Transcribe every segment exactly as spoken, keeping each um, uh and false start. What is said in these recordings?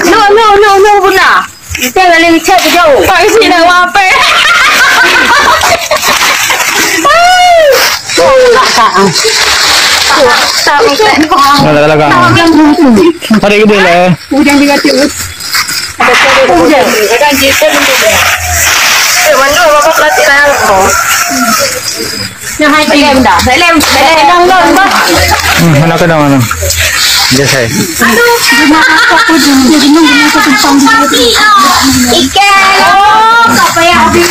No, no, no, no, bunda. Kita lalu cek jauh. Pak isi nak wapai. Lagak-lagak. Tarik gede lah. Hujan tiga tius. Ada hujan. Ada anjing. Eh, mana bapak pelatih saya? Nah, hai lem dah. Hai lem. Hai lem. Hai lem. Hmm, mana kena mana? Biasa. Aduh, gimana aku pun jenuh, jenuh, jenuh, aku tumpang di bawah. Ikan. Oh, apa yang habis?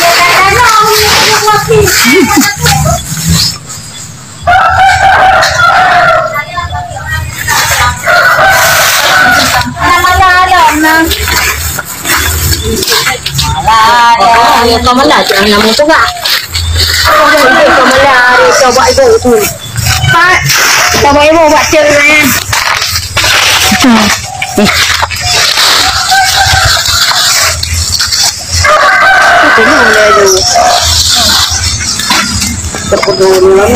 Alah, ya, ya, kau malah jangan nama tu, Kak. Kau malah, kau buat ibu tu. Pak, kau buat ibu buat cek lain. Itu mana tu? Terpeduli.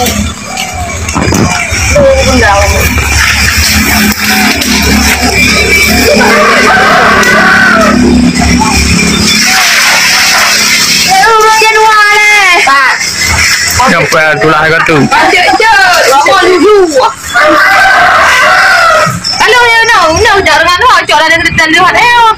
Sampai tulah kata. Kalau dia nak, nak jangan nak cakap ada kena tanda, eh.